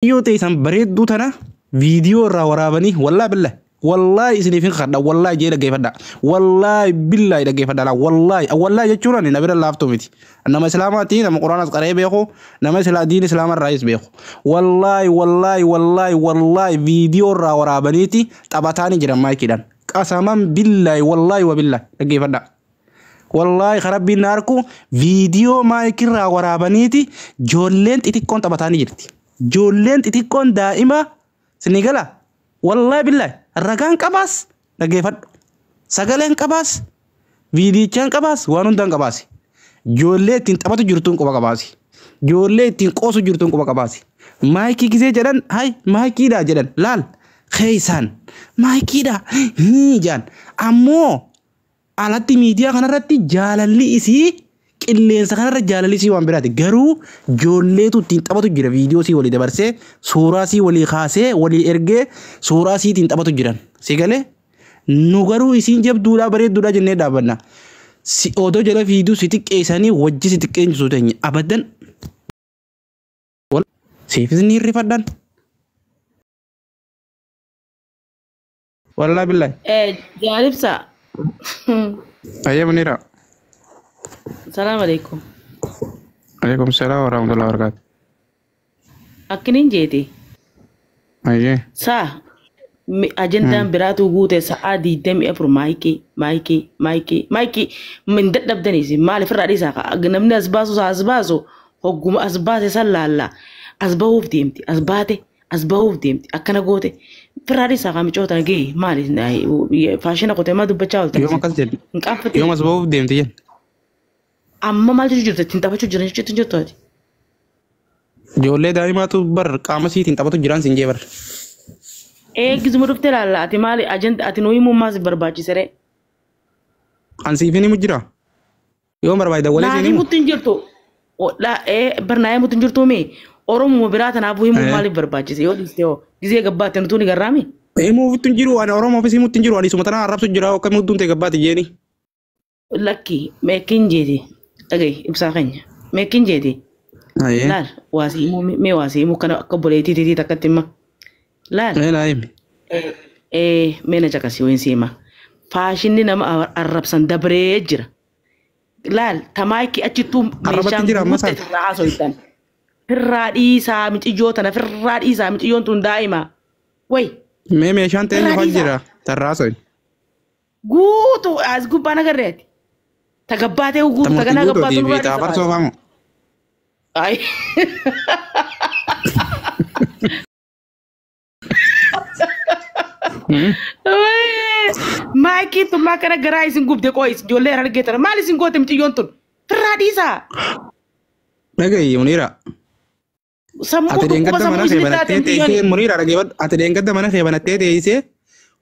Yoo ta'e isaan bareedduu tana viidiyoo irraa waraabanii, wallaahi billaahi, wallaahi isiniif hin kadha, wallaahi jee dhaggeeffadha, wallaahi billaahi dhaggeeffadha. Laa wallaahi wallaahi jechuun ani na bira laaftuu miti. Nama islaamaati, nama quraanas qaree beeku, nama islaa diin islaamaa irraayis beeku. Wallaahi wallaahi wallaahi wallaahi, viidiyoo irraa waraabaniiti taphataanii jiran maayikiidhaan. Qasaman billaahi, wallaahi wa billaahi, dhaggeeffadha. Wallaahi karabbiin na arku, viidiyoo maayikirraa waraabaniiti ijoolleen xixiqqoon taphataanii jirti. Ijoolleen xixiqqoon daa'ima sinii gala. Wallaahi billaahi, ragaan qabaas dhaggeeffadhu. Sagaleen qabaas, viidiyichaan qabaas, waan hundaan qabaasi. Ijoollee ittiin taphatu jirtuun quba qabaasi. Ijoollee ittiin qoosu jirtuun quba qabaasi. Maayikii gisee jedhan, hay maayikiidha jedhan, laal keeysaan maayikiidha hii jaan. Ammoo alatti miidiyaa kanarratti jaalalli isii, qilleensa kanarra jaalalli isii waan biraati. Garuu ijoolleetu ittiin taphatu jira. Viidiyoo sii walii dabarsee, suuraa sii walii kaasee walii ergee, suuraa sii ittiin taphatu jiran. Si galee? Nu garuu isiin jabduudhaa bareedduudhaa jennee dhaabanna. Si odoo jala fiiduu si xiqqeessanii wajji si xiqqeessuu teenya abadan. Siifis ni hirrifadhan. Wallaahi billaahi. Jaalibsa. Ayyee Muniira. Salaam alaikum. Alaikum salaam wa rahmatullahi wa barakatuh. Akkiniin jeeti. Ayyee. Saa ajandaan biraatu guute, sa'aa 24 maayikii maayikii maayikii maayikii min dadhabdaniisi. Maal ofirraa dhiisaa? Namni as baasu as baasu, hogguma as baase san laalla, as bahuuf deemti, as baate as bahuuf deemti, akkana goote. Ofirraa dhiisaa kaa, micoota gee. Maali faashina qotee maa dubbachaa ooltan? Yoom akkas jedhu? Hin qaanfatte. Yoom as bahuuf deemti jenna? Amma maal jechuu jirtu? Ittiin taphachuu jiran jechuutti hin jirtu ati. Ijoollee daa'imaatu bar qaama siitiin taphatu jiran siin jee bar. Eeggisuma dhuftee laalla. Ati maali ajanda ati nuu himuun maal si barbaachise ree? An siif hin himu jira. Yoo barbaade walee Naa siin himu. himutti hin jirtu. Bar naa himutti hin jirtu mee? Oromuma biraa tanaafuu himuun maaliif barbaachise? Yoo dhiiste hoo gizee gabbaatti nutuu ni garraami? Himuufitti hin jiru, ani Oromoofis himutti hin jiru, ani isuma tanaa arrabsu jira, akkami hudduun ta'e gabbaati jeeni. Lakki, meekin jeeti, dhagahi ibsaa keenya, meekin jeeti. Laal, waasii himuu mee, waasii himuu kana akka obboleettii tiitii takkatti hima. Laal. Mee naa himi. Mee na caqasi, wayin si hima. Faashinni nama arrabsan dabree jira. Laal, tamaayikii achittuu Arrabatti meeshaan jira amma guutte isaan. firraa haasoytan. Firraa dhiisaa miiciyyoo tana, firraa dhiisaa, miiciyyoon tun daa'ima. Wayi. Mee meeshaan ta'e Firraa dhufaa dhiisaa. jira tarraasoin. Guutuu as gubbaan agarreeti. Ta gabbaatee guutuu ta Tamurti ganaa guutuu gabbaatu fi nurraa dhiisa taafarsoo baay'ee. faamu. Ay. Maayikiin tun maa kana garaa isin gubde? Qo'is ijoollee argeetan maal isin goote miiciyyoon tun? Firraa dhiisaa. Dhagahi Muniira. Sammuu Ati dhukkuba dheengadda sammuu mana kee isin taate banattee teessee miiciyyoon. Muniira, dhaggeeffadhu. Ati dheengadda mana kee banattee teessee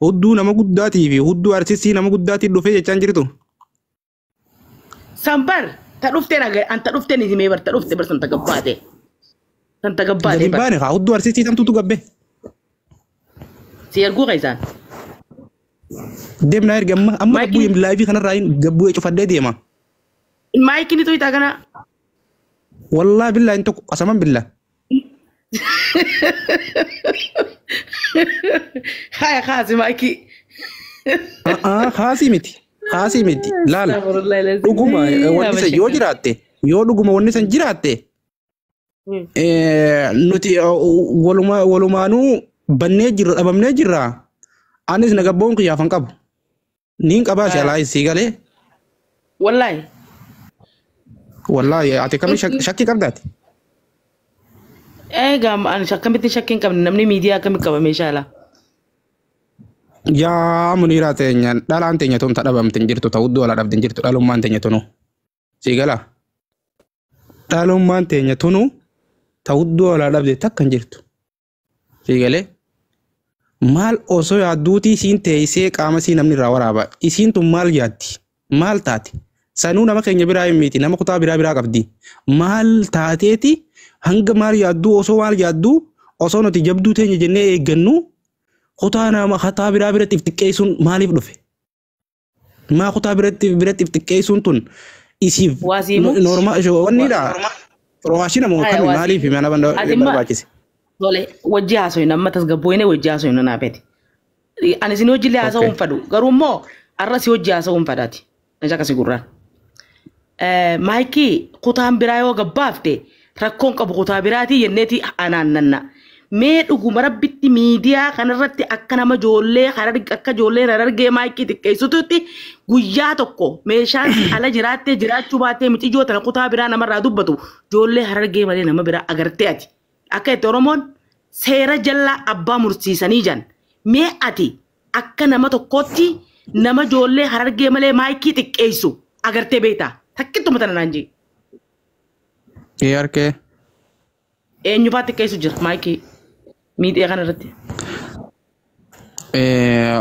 hudduu nama guddaatii fi hudduu arsisii nama guddaatii dhufee jechaan jirtu. Sambar ta dhufteen an ta dhufteen isin bar ta dhufte bar san ta gabbaate. San ta gabbaate Gadi hin bar. baane kaa, hudduu arsisii tamtuutu gabbe. Si erguu keessaan. Deemnaa erga amma amma gabbuu Maayikiin laayifii kanarraa hin gabbuu cufadhee deema. Maayikiin itu itaa kana. Wallaahi billaa hin tokko, qasaman billaa. Haya, kaasi maayikii. Haasii miti. Haasii miti. Laal. Dhuguma wanni san yoo jiraatte, yoo dhuguma wanni san jiraatte, nuti walumaanuu bannee jirra, dhabamnee jirra. Anis na gabboon kiyyaaf hin qabu. Niin qabaa si alaa sii galee. Wallaahi. Wallaahi, ati akkamii shakkii qabdaati? Egaa ani akkamitti shakkii hin qabne? Namni miidiyaa akkamitti qaba meeshaa alaa? Yaa Muniiraa teenya, dhalaan teenya tun ta dhabamte hin jirtu, ta hudduu alaa dhabde hin jirtu, dhalummaan teenya tunu. Sii galaa? Dhalummaan teenya tunu ta hudduu alaa dhabde takka hin jirtu. Sii galee? Maal osoo yaadduutii isiin teessee qaama isii namni irraa waraaba. Isiin tun maal yaaddi? Maal taate? Sanuu nama keenya biraa hin miti, nama kutaa biraa biraa qabdi. Maal taateeti hanga maal yaadduu, osoo maal yaadduu, osoo nuti jabduu teenya jennee eeggannu, kutaa nama kutaa biraa biratti if xiqqeessuun maaliif dhufe? Maa kutaa biratti if xiqqeessuun tun isiif Waasii himu? Norma wanniidha. Rowaashina moo Haya, kami waasii. Maaliif mana Ati barbaachise? Tole wajji haasoyna amma tasgabbooyne wajji haasoyna naa beeti. Ani isin wajjillee haasa'uu hin fadhu garuu immoo har'a si wajji haasa'uu hin fadhaati. Na caqasi gurraan. Maayikii kutaan biraa yoo gabbaafte rakkoon qabu kutaa biraatii jenneeti anaan nanna. Mee dhuguma rabbitti miidiyaa kanarratti akka nama ijoollee akka ijoolleen harargee maayikii xiqqeessitutti guyyaa tokko meeshaan ala jiraattee jiraachuu baattee miciyyoo tana kutaa biraa namarraa dubbatu ijoollee harargee malee nama biraa agartee ati. Akka itti Oromoon seera jallaa abbaa mursiisanii jan. Mee ati akka nama tokkootti nama ijoollee harargee malee maayikii xiqqeessu agartee beektaa? Takkittuma tana naan jee. Ee harkee. Eenyufaa xiqqeessu jira maayikii miidiyaa kana irratti?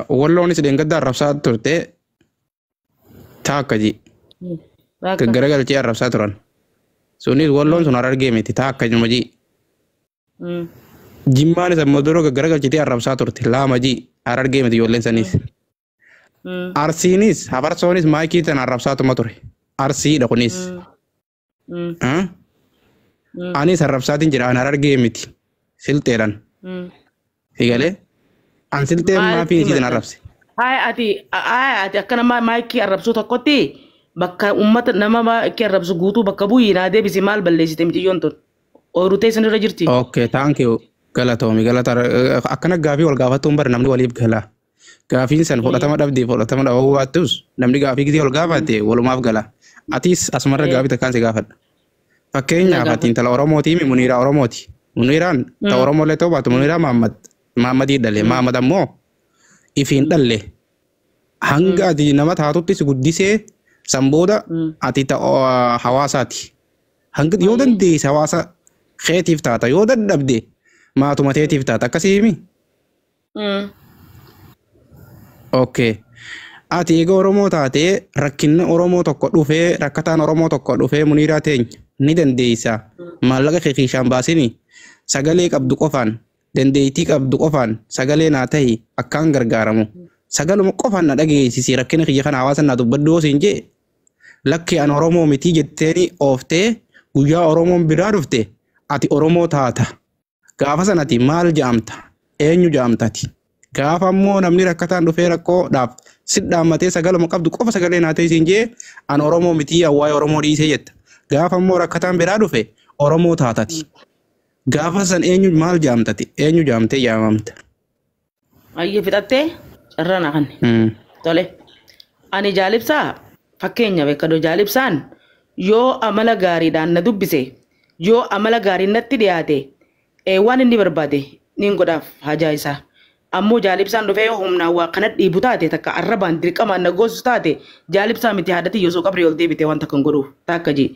Walloonis dheengadda arrabsaa turte taakka ji. Gaggaragalchee arrabsaa turan. Sunis walloon sun harargee miti taakka juma ji. Jimmaanis ammoo duroo gaggaragalchitee arrabsaa turte laama ji harargee miti ijoolleen saniis. Arsiinis hafarsoonis maayikii tana arrabsaatuma ture. Arsiidha kunis. Anis arrabsaatiin jira an harargee miti. Silxeedhaan. Sigalee. An silxeen maafiin isii tana arrabse. Haaya ati akka nama maayikii arrabsuu tokkotti bakka uummata nama maayikii arrabsu guutuu bakka bu'ii naa deebisi maal balleessite miciyyoon tun. Ooyiruu teessan irra jirti. Okay, thank you. Galatoomi galata akkana gaafii wal gaafattuun bara namni waliif gala. Gaafiin san fudhatama dhabdee fudhatama dhabuu baattus namni gaafii gisee wal gaafate walumaaf gala. Atis asumarra gaafii takkaan si gaafadha. Fakkeenyaaf ati intala Oromootii mi Muniiraa Oromooti. Muniiraan ta Oromoolee ta'uu baatu Muniiraa Mahammad Mahammadii dhalle Mahammad ammoo ifiin dhalle hanga ati nama taatutti si guddisee san booda ati ta hawaasaati. Hanga yoo dandeesse hawaasa keetiif taata yoo dadhabde maatuma teetiif taata akkasii himi. Okay. Ati eega Oromoo taatee rakkinni Oromoo tokko dhufee rakkataan Oromoo tokko dhufee Muniiraa teenya ni dandeessa. Maallaqa kee kiishaan baasini sagalee qabdu qofaan dandeettii qabdu qofaan sagalee naa tahi akkaan gargaaramu. Sagaluma qofaan na dhageessisi rakkina kiyya kana hawaasa naa dubbadhu yoo siin jee lakki an Oromoo mitii jetteeni ooftee guyyaa Oromoon biraa dhufte ati Oromoo taata. Gaafa sanati maal ja'amta? Eenyu ja'amtati? Gaafa ammoo namni rakkataan dhufee rakkoodhaaf si dhaammatee sagaluma qabdu qofa sagalee naa ta'e siin jee an Oromoo mitii waa'ee Oromoo dhiisee jetta. Gaafa ammoo rakkataan biraa dhufe Oromoo taatati. Gaafa san eenyu maal ja'amtati? Eenyu ja'amtee yaamamta? Ayyee fixattee carraa naa kanne. Tole. Ani jaalibsaa fakkeenya beekadoo jaalibsaan yoo amala gaariidhaan na dubbise yoo amala gaariin natti dhiyaate waan inni barbaade niin godhaaf hajaa isaa. Ammoo jaalibsaan dhufee yoo humnaan waa kana dhiibu taate takka arrabaan dirqamaan na goosu taate jaalibsaa miti haadhati yoo qabrii ol deebite waan takka hin godhuuf takka jee.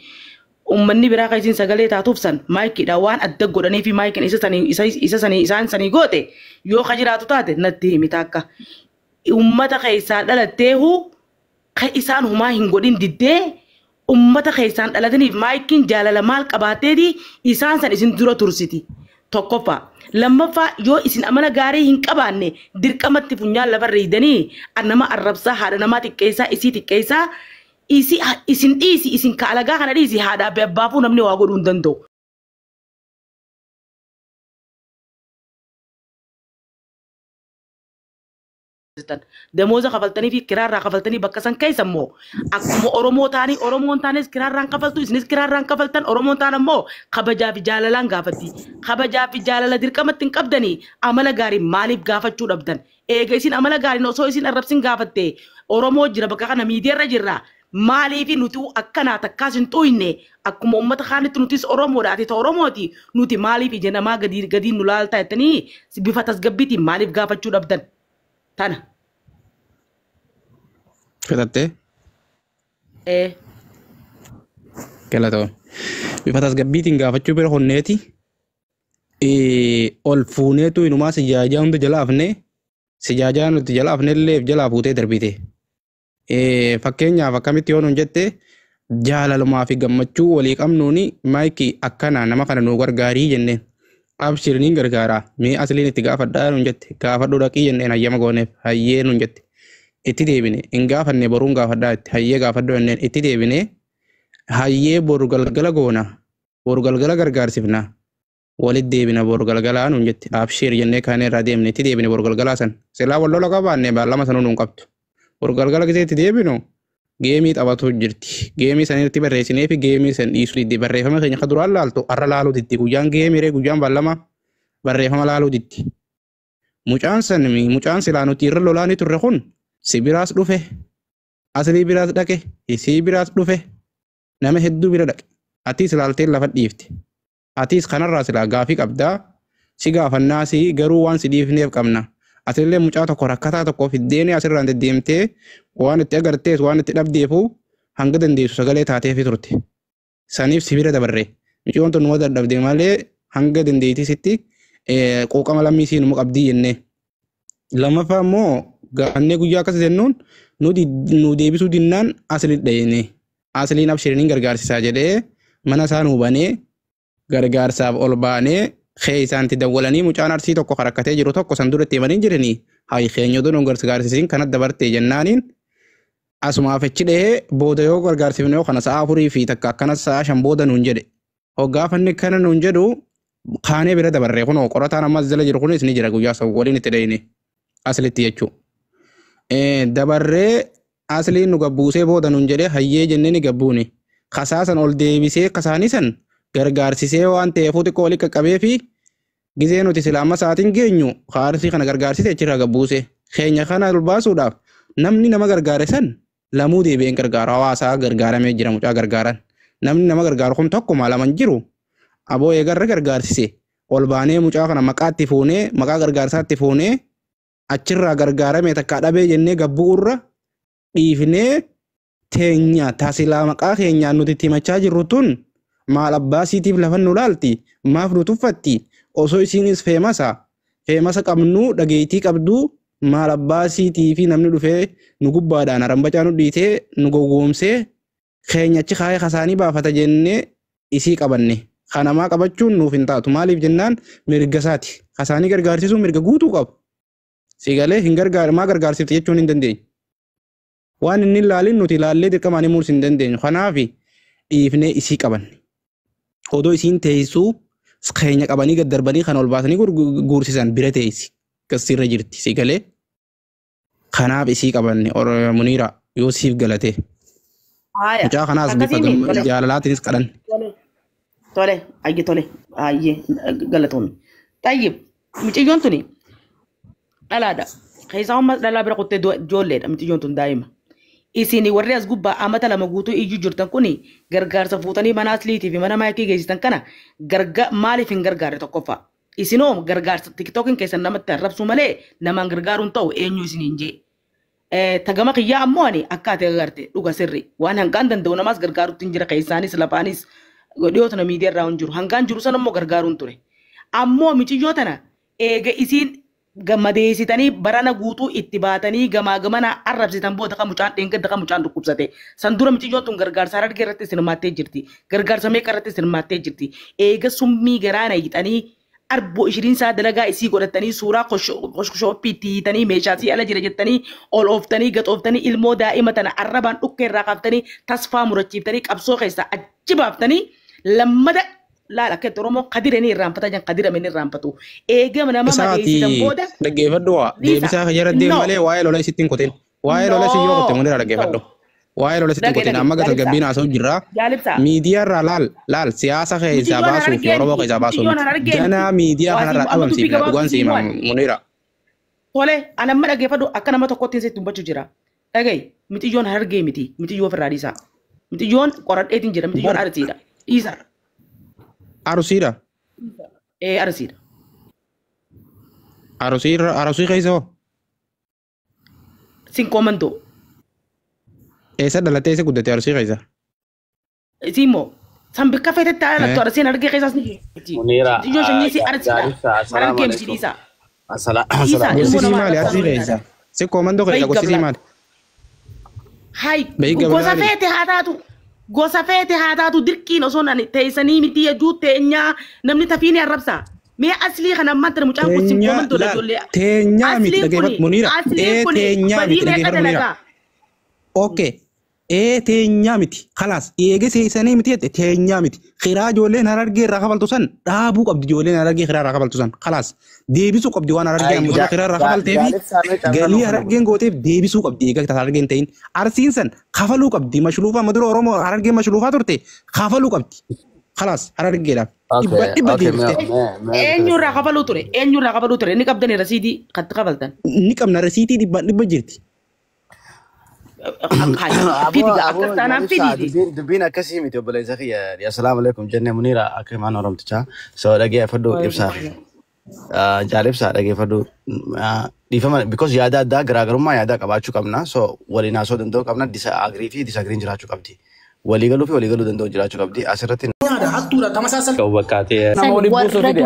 Uummanni biraa kan isin sagalee taatuuf san maayikiidha waan adda godhanii fi maayikiin isa sanii isaan sanii goote yoo ka jiraatu taate natti himi takka. Uummata keessaa dhalatteehu kan isaan humaa hin godhin diddee uummata keessaan dhalataniif maayikiin jaalala maal qabaatteeti isaan san isin dura tursiti. Tokkoffaa. Lammaffaa yoo isin amala gaarii hin qabaanne dirqamatti funyaan lafarra hidanii nama arrabsaa haadha namaa xiqqeessaa isii xiqqeessaa isin dhiisi isin ka alagaa kana dhiisi haadhaa fi abbaafuu namni waa godhuu hin danda'u. Damooza kafaltanii fi kiraarraa kafaltanii bakka san keessa immoo akkuma Oromoo taanii Oromoon taanis kiraarraan kafaltu isinis kiraarraan kafaltan Oromoon taan ammoo kabajaa fi jaalalaan gaafatti. Kabajaa fi jaalala dirqamatti hin qabdanii amala gaarii maaliif gaafachuu dhabdan? Eega isin amala gaariin osoo isin arrabsin gaafatte Oromoo jira bakka kana miidiyaarra jirra. Maaliif nuti akkanaa takkaas hin xuyne akkuma uummata kaanitti nutis Oromoodha ati ta Oromooti nuti maaliif ija namaa gadiin nu laaltaa jettanii bifa tasgabbiitiin maaliif gaafachuu dhabdan? Tana. Fixattee? Galatoon. Bifa tasgabbiitiin gaafachuu bira honneeti ol fuuneetu inumaa sijaajaa hunda jala hafnee sijaajaa nuti jala hafne illee jalaa fuutee darbite. Fakkeenyaaf akkamitti yoo nuun jette jaalalumaa fi gammachuu walii qabnuuni maayikii akkana nama kana nu gargaarii jenneen. Abshir niin gargaara mee asliin itti gaafadhaa nuun jette gaafadhu dhaqii jenneen hayyama gooneef hayyee nuun jette. Itti deebine hin gaafanne boruun gaafadhaa itti hayyee gaafadhu jenneen itti deebine hayyee boru galgala goona boru galgala gargaarsifna Walitti deebina bor galgalaa nuun jette. Abshiir jennee kaanee irraa deemne itti deebine bor galgalaa san. Silaa wal lola qabaanne beellama sanuu nuun qabdu. Bor galgala gisee itti deebinu geemii taphatu jirti. Geemii sanirratti barreessinee fi geemii san dhiisuu didde. Barreeffama keenya akka duraan laaltu har'a laaluu didde. Guyyaan geemii ree guyyaan beellama barreeffama laaluu didde. Mucaan san mucaan silaa nuti irra lolaanii turre kun si biraas dhufe, aslii biraas dhaqe, isii biraas dhufe, nama hedduu bira dhaqe. Atis ilaaltee lafa dhiifte. Atis kanarraa silaa gaafii qabdaa. Si gaafannaa si garuu waan si dhiifneef qabna. Atillee mucaa tokko rakkataa tokko fiddeeni asirraan deddeemtee waan itti agartees waan itti dhabdeefu hanga dandeessu sagalee taateefi turte. Saniif si bira dabarre. Mucaan tun numa dadhabde malee hanga dandeettii sitti quuqama lammii sii numa qabdii jennee. Lammaffaa immoo gaafannee guyyaa akkas jennuun nu deebisuu dinnaan asli dhayine. Asliin abshiriin gargaarsisaa jedhee mana isaa nu banee gargaarsaaf ol baanee keessaanti dawwalanii mucaan arsii tokko rakkatee jiru tokko san dura itti himanii jiranii hayi keenya odoo nu gargaarsisin kanatti dabarte jennaaniin asumaaf achi dhahee booda yoo gargaarsifne yoo kana sa'a 4 fi takka akkana sa'a 5 booda nuun jedhe. Hoggaafanni kana nuun jedhu kaanee bira dabarree kunoo qorataan ammas jala jiru kunis ni jira guyyaa san waliin itti dhahine aslitti jechuudha. Dabarree asliin nu gabbuusee booda nuun jedhee hayyee jennee ni gabbuune. Kasaasan ol deebisee kasaanii san gargaarsisee waan ta'eefuu xiqqoo walitti qaqqabee fi gizee nuti sila amma sa'aatiin geenyu arsii kana gargaarsise achirraa gabbuuse. Keenya kana ol baasuudhaaf namni nama gargaare san lamuu deebi'een gargaaru hawaasaa gargaaramee jira mucaa gargaaran. Namni nama gargaaru kun tokkuma lama hin jiru. Aboo eegarra gargaarsise ol baanee mucaa kana maqaatti fuunee maqaa gargaarsaatti fuunee achirraa gargaaramee takka dhabee jennee gabbu'urra dhiifnee teenya taasilaa maqaa keenyaan nuti itti himachaa jirru tun maal abbaasiitiif lafa nu laalti maaf nu tuffatti osoo isiinis feemasa qabnuu dhageettii qabduu maal abbaasiitii fi namni dhufee nu gubbaadhaan harambacaa nu dhiitee nu gowwoomsee keenya achi kaayee kasaanii baafata jennee isii qabanne. Kanamaa qabachuun nuuf hin taatu maaliif jennaan mirga isaati kasaanii gargaarsisuun mirga guutuu qabu. Sigalee hin gargaar maa gargaarsifte jechuun hin dandeenyu. Waan inni ilaalin nuti ilaallee dirqamaan himuus hin dandeenyu. Kanaaf dhiifnee isii qabanne. Odoo isiin teessuu keenya qabanii gad darbanii kan ol baasanii guursisan bira teessi. Gasirra jirti sigalee. Kanaaf isii qabanne Muniira yoo siif galate. Mucaa kanaas bifa jaalalaatiinis kadhan. Tole, ayye tole, ayye galatoomi. Tayyib, mucayyoon tuni dhalaadha. Keessaa amma dhalaa bira qottee ijoolleedha mucayyoon tun daa'ima. Isin warri as gubbaa amata 2 guutuu iyyuu jirtan kuni gargaarsa fuutanii mana asliitii fi mana maayikii geessitan kana maaliif hin gargaarre tokkoffaa. Isinoo gargaarsa tiktookiin keessan namatti arrabsuu malee namaan gargaaruun ta'u eenyu isiniin jee. Tagama kiyyaa ammoo ani akka ati agarte dhuga sirri waan hangaan danda'u namaas gargaaruutti hin jira keessaanis lafaanis dhiyoo tana miidiyaa irraa hin jiru hangaan jiru san ammoo gargaaruun ture. Ammoo mucayyoo tana eega isiin gammadeessitanii barana guutuu itti baatanii gamaa gamana arrabsitan booda kan mucaan dheengadda kan mucaan dhukkubsate. San dura mucayyoon tun gargaarsa harargee irratti hirmaattee jirti. Gargaarsa meeqa irratti hirmaattee jirti. Eega summii garaana hiixanii arboo ishiriin isaa dalagaa isii godhatanii suuraa koshooppii itti hiitanii meeshaa isii ala jira jettanii ol ooftanii gad ooftanii ilmoo daa'ima tana arrabaan dhukkee irraa kaaftanii tasfaa murachiiftanii qabsoo keessaa achi baaftanii lammada laal akka itti Oromoo kadiranii irraanfataa jiran kadiramanii irraanfatu. Eegama nama madeessitan booda. Dhaggeeffadhu waa deebisaa jara deemu malee waa'ee lola isitti hin qotin. Waa'ee lola isin yoo qotte munira dhaggeeffadhu. Waa'ee lola isitti hin qotin amma tasgabbiin haasa'u jirra. Miidiyaa irraa laal laal siyaasa keessaa baasuu fi Oromoo keessaa baasuu miti. Ganaa miidiyaa kanarraa dhabamsiifna dhugaan siima munira. Tole ani amma dhaggeeffadhu akka nama tokkotti sitti dubbachuu jira. Dhaga'i mixiyyoon harargee miti mixiyyoo ofirraa dhiisaa. Mixiyyoon qoradheetiin jira mixiyyoon arsiidha. Dhiisaa. Arsiidha. Arsiidha. Arsiirra arsii keessa hoo? Sinkoomantoo. Eessa dhalattee eessa guddatte arsii keessa? Isiimmoo san bikka feetetti haala lattu arsiin argee keessaas ni jirti. Munira. Xiyyoo shanyii si arsiidha. Harargee miti dhiisaa. Gorsisii maali arsii keessa? Sinkoomantoo keessa gorsisii maali? Hai gosa feete haa taatu. Gosa feete haa taatu dirqiin osoo ani teessanii miti jechuu teenyaa namni tafii ni arrabsa. Mee aslii kana ammaan tana mucaan kun sinkoomantoo ijoollee. Teenyaa miti dhaggeeffadhu Munira. Teenyaa miti dhaggeeffadhu Munira. Okay. Ee, teenyaa miti. Kalaas eege seesanii miti jette, teenyaa miti. Kiraa ijoolleen Harargee irraa kafaltu san dhaabuu qabdi, ijoolleen Harargee kiraa irraa kafaltu san. Kalaas deebisuu qabdi waan Harargee amma kiraa irraa kafaltee fi galii Harargeen gooteef deebisuu qabdi eega Harargeen ta'in. Arsiin san kafaluu qabdi, mashluufaa madura Oromoo Harargeen mashluufaa turte kafaluu qabdi. Kalaas Harargeedhaaf. 100 deebifte. Eenyurraa kafaluu ture? Eenyurraa kafaluu ture? Ni qabdani rasiidii katti kafaltan. Ni qabna, rasiitii 100 jirti. Fidi akkas taanaan fidiiti. Dubbiin akkasii miti, obboleessa kiyya. Assalaamu alaikum jennee Muniira akka himaan Oromtichaa. So dhageeffadhu ibsaa. Jaalibsaa dhageeffadhu. Dhiifama, because yaada addaa, garaagarummaa yaadaa qabaachuu qabna. So waliin haasoo danda'uu qabna. Disagree fi disagree'n jiraachuu qabdi. Walii galuu fi walii galuu danda'u jiraachuu qabdi. Asirratti Hattuudha, tamasaasan. Qabu bakkaatee. Nama waliin buusuu fide.